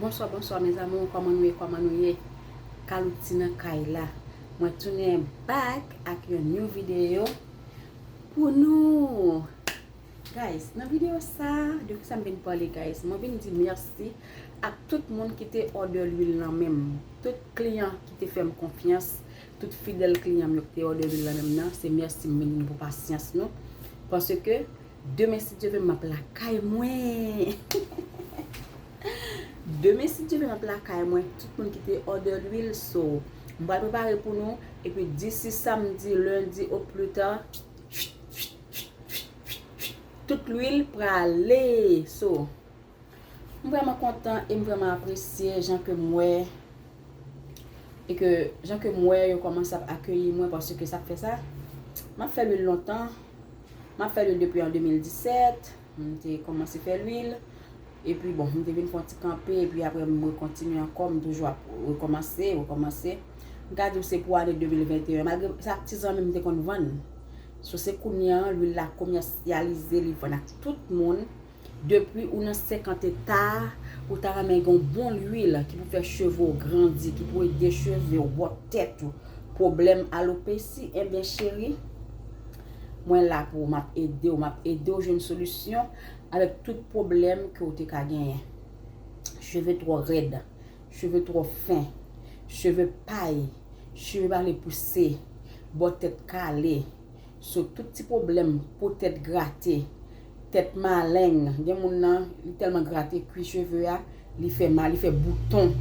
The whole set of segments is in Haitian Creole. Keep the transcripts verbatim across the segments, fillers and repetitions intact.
Bonswa, bonswa mes amours, kòman nou ye, kòman nou ye? Kalouti nan kay la. Mwen tounen back ak yon new video pou nou. Guys, nan video sa, de ki sa m vin pale guys? Mwen vin di mèsi ak tout moun ki te order lwil nan men m. Tout kliyan ki te fè m konfyans, tout fidèl kliyan m yo ki te order lwil nan men m nan, se mèsi m vin di nou pou pasyans nou. Paske demen si Dye vle m ap lakay mwen. Demen si Dye vle m ap lakay mwen. Tout moun ki te order lwil, so m pral prepare pou nou. Epi d'ici samedi, lundi au plus tard, tout lwil prale. So, m vrèman kontan e m vrèman apresye jan ke m wè e ke jan ke m wè yo kòmanse ap akeyi mwen, paske sa k fè sa, m ap fè lwil lontan. M ap fè lwil depi an de mil disèt, m te kòmanse fè lwil. Epi bon, m te vin fè yon ti kanpe, epi apre m rekontinye ankò, m toujou ap rekòmanse, rekòmanse. M ka di w se pou ane de mil venteyen, malgre sa ak ti zanmi m te konn vann. So se kounye an, lwil la komèsyalize, li vann ak tout moun. Depi ou nan senkant eta, ou ta renmen gen yon bon lwil ki pou fè cheve w grandi, ki pou ede cheve w, bò tèt ou, pwoblèm alopesi, enben cheri, mwen la pou ou, m ap ede w, m ap ede w jwenn solisyon avèk tout pwoblèm ke w te ka genyen. Cheve twò rèd, cheve twò fen, cheve pay, cheve pa vle pouse, bò tèt kale, so tout ti pwoblèm, po tèt grate, tèt maleng. Gen moun nan, li tèlman grate kwi cheve a, li fè mal, li fè bouton.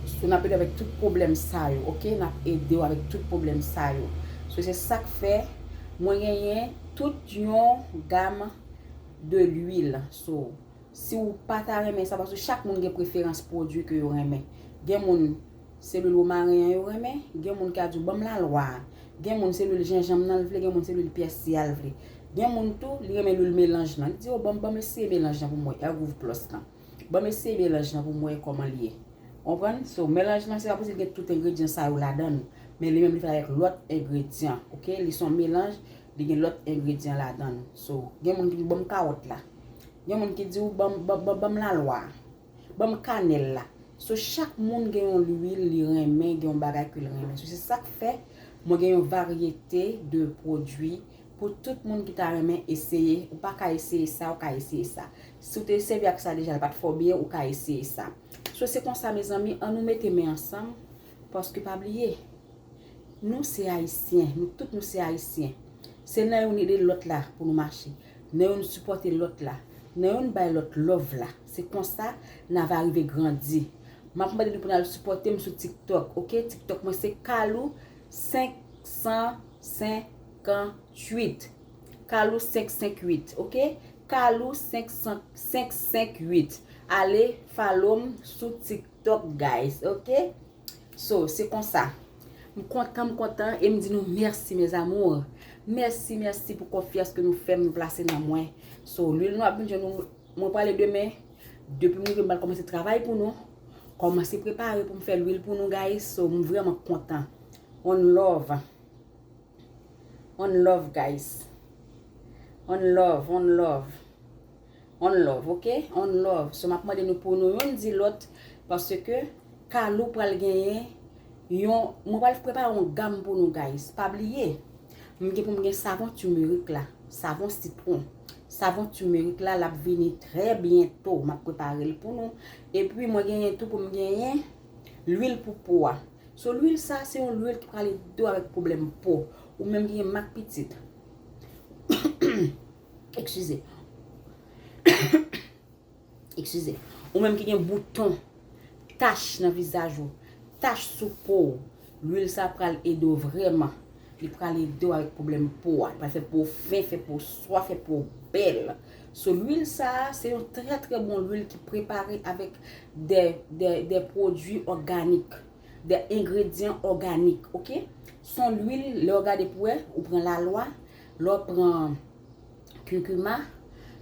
So n ap ede w avèk tout pwoblèm sa yo, oke? N ap ede w avèk tout pwoblèm sa yo. So se sa k fè mwen genyen tout yon gam de lwil. So si w pa ta renmen sa, paske chak moun gen preferans pwodui ke yo renmen. Gen moun se lwil womaren an yo renmen, gen moun ka di w ban m lalwa a. Gen moun se lwil jenjanm nan l vle, gen moun se lwil pèsi a l vle. Gen moun tou, li renmen lwil melanj nan. Li di, o ban m, ban m eseye melanj nan pou m wè, Airgroove Plus lan. Ban m eseye melanj nan pou m wè kòman l ye. Konprann? So, melanj nan se pa pou di l gen tout engredyan sa yo ladan l. Men li menm li fèt avèk lòt engredyan. Oke? Li se yon melanj, li gen lòt engredyan ladan l. So, gen moun ki di ban m kawòt la. Gen moun ki di w ban m, ban, ban, ban m lalwa a. Ban m kanèl la. So, chak moun gen yon lwil li renmen, gen yon bagay ke l renmen. So, se sa k fè mwen gen yon varyete de pwodui pou tout moun ki ta renmen eseye. Ou pa ka eseye sa, ou ka eseye sa. Si w te sèvi ak sa deja, l pa t fè w byen, ou ka eseye sa. So, se konsa, mezanmi, ann nou mete men ansanm, paske pa bliye, nou se Ayisyen, nou tout nou se Ayisyen. Se nan youn ede lòt la pou nou mache, nan youn sipòte lòt la, nan youn bay lòt love la. Se konsa n ava rive grandi. M ap mande nou pou n al sipòte m sou TikTok, oke? TikTok mwen se Kalou senk san senkantuit. Kalou senk senk uit, oke? Kalou senk san, senk senk uit. Ale follow m sou TikTok, guys, oke? So, se konsa. M kontan, m kontan, e m di nou mèsi, mes amours. Mèsi, mèsi pou konfyans ke nou fè m, nou plase nan mwen. So, lwil nou ap vin jwenn nou, mwen prale demen. Depi m rive, m pral kòmanse travay pou nou. Kòmanse prepare pou m fè lwil pou nou, guys. So, m vrèman kontan. On love. On love, guys. On love, on love. On love, oke? On love. So, m ap mande nou pou nou youn di lòt, paske Kalou pral genyen yon, mwen pral prepare yon gam pou nou, guys. Pa bliye, m gen pou m gen savon turmeric la, savon sitwon. Savon turmeric la, l ap vini trè byento. M ap prepare l pou nou. Epi, mwen genyen tou pou m genyen lwil pou po a. So, lwil sa, se yon lwil ki pral ede w avèk pwoblèm po. Ou menm ki gen mak pitit. Eskize. Eskize. Ou menm ki gen bouton, tach nan vizaj ou, tach sou po w, lwil sa pral ede w vrèman. Li pral ede w avèk pwoblèm po a. Li pral fè po w fen, fè po w swa, fè po w bèl. So, lwil sa a, se yon trè, trè bon lwil ki prepare avèk de, de, de pwodui òganik, de engredyan òganik, oke? Se yon lwil, lè w gade pou wè, ou pran lalwa, lè w pran kurkuma,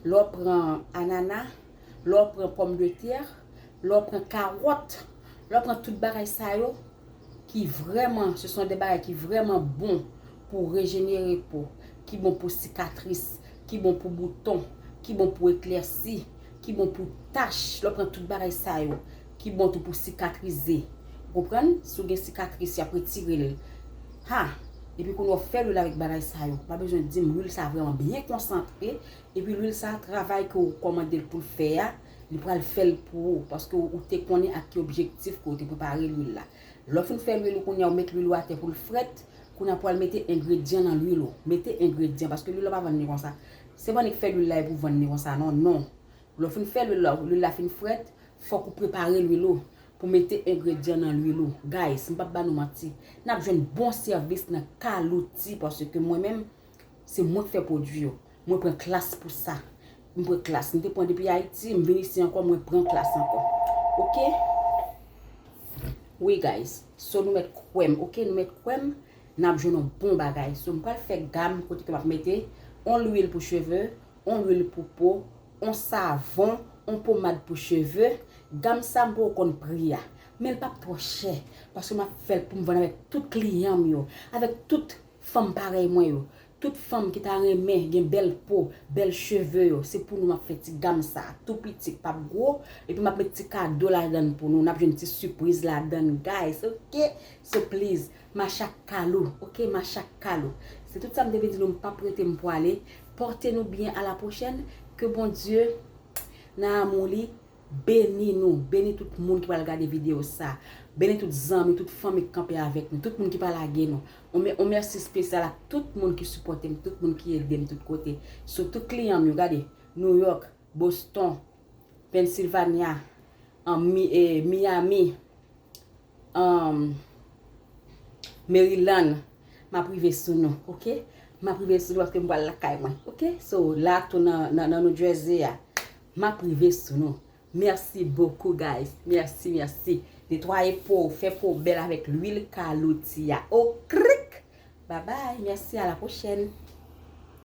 lè w pran anana, lè w pran pòmdetè, lè w pran kawòt, lè w pran tout bagay sa yo ki vrèman, se son de bagay ki vrèman bon pou rejenere po, ki bon pou sikatris, ki bon pou bouton, ki bon pou eklèsi, ki bon pou tach, lè w pran tout bagay sa yo, ki bon tou pou sikatrize. Ou konprann? Si w gen sikatris, y ap retire l. Ha! Epi kounye a w fè lwil avèk bagay sa yo. Pa bezwen di m, lwil sa vrèman byen konsantre. Epi lwil sa, travay ke w kòmande l pou l fè a, li pral fè l pou ou. Paske w te konnen ak ki objektif ke w te prepare lwil la. Lè w fin fè lwil ou kounye a, w met lwil ou atè pou l frèt. Kounye a pral mete engredyan nan lwil ou. Mete engredyan, paske lwil la pa vann li konsa. Se pa nèk fè lwil la epi w vann li konsa, non, non. Lè w fin fè lwil la, lwil la fin frèt, fòk ou prepare lwil ou pou mete engredyan nan lwil ou. Guys, m p ap ba nou manti. N ap jwenn bon sèvis nan Kalouti, paske mwen menm, se mwen k fè pwodui yo. Mwen pran klas pou sa. M pran klas. M te pran depi Ayiti, m vin isi ankò, mwen pran klas ankò. Oke? Wi, guys. So, nou mèt kwè m, oke? Nou mèt kwè m, n ap jwenn yon bon bagay. So, m pral fè gam kote ke m ap mete yon lwil pou cheve, yon lwil pou po, yon savon, yon pomad pou cheve. Gam sa, m poko konn pri a. Men l p ap twò chè, paske m ap fè l pou m vann avèk tout kliyan m yo, avèk tout fanm parèy mwen yo, tout fanm ki ta renmen gen bèl po, bèl cheve yo, se pou nou m ap fè ti gam sa, tou piti, k p ap gwo, epi m ap met ti kado ladann pou nou, n ap jwenn ti sipriz ladann, guys, oke? So please, mache ak Kalou, oke? Mache ak Kalou. Se tout sa m te vle di nou, m p ap rete, m pwale. Pòte nou byen, a la pwochèn, ke Bondye nan amou li beni nou, beni tout moun ki pral gade videyo sa. Beni tout zanmi, tout fanmi k kanpe avèk nou, tout moun ki pa lage nou. On mè-, on mèsi espesyal ak tout moun ki sipòte m, tout moun ki ede m tout kote. Sitou kliyan m yo, gade, New York, Boston, Pennsylvania, an Mi-, eh, Miami, um, Maryland, m ap rive sou nou, oke? M ap rive sou nou paske m pral lakay mwen, oke? So, la tou nan, nan, nan New Jersey a, m ap rive sou nou. Merci beaucoup, guys. Merci, merci. Netwaye po, fè po bèl avèk lwil Kalouti a. Okrik! Bye bye. Merci, à la prochaine.